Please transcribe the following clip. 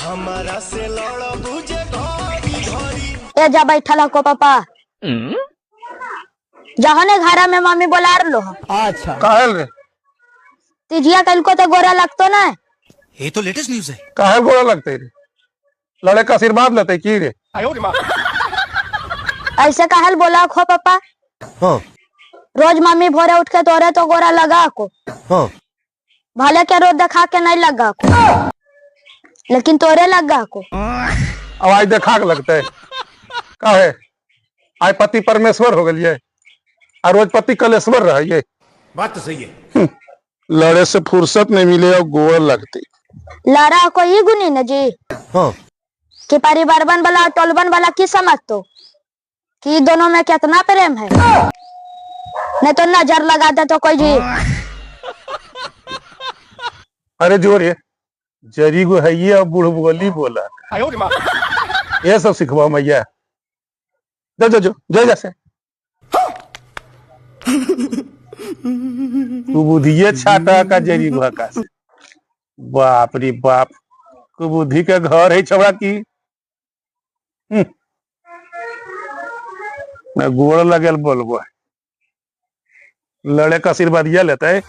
हमारा से लड़ बुझे घड़ी घड़ी। ए जा बैठल को पापा, जहने घरा में मम्मी बोला लो। अच्छा काहे रे तिजिया कल को तो गोरा लगतो ना। ये तो लेटेस्ट न्यूज है। काहे गोरा लगते रे? लड़े का आशीर्वाद लेते की रे? ऐसे काहे बोला खो पापा? हाँ। रोज मम्मी भोरे उठ के तोरे तो गोरा लगा को। हाँ। भले के रोज दिखा के नहीं लगा को, लेकिन तोरे लगा को। अब आज देखा के लगते काहे? आय पति परमेश्वर हो गलिए और रोज पति कलेश्वर रहिए। बात तो सही है। लड़े से फुर्सत नहीं मिले और गोबर लगती। लड़ा को ही गुनी न जी। हाँ। कि परिवारवन वाला और टोलबन वाला की समझ तो कि दोनों में कितना प्रेम है, नहीं तो नजर लगा दे तो कोई जी। अरे जोरे जरी गो है ये, अब बूढ़ बोली बोला ये सब सिखवा मैया। जा जा जो जा जा से तू बुद्धिये छाटा का जरी गो का से। बाप रे बाप, तू बुद्धि के घर है छौड़ा की। ना गोड़ लगल बोलबो, लड़े का आशीर्वाद ये लेते है।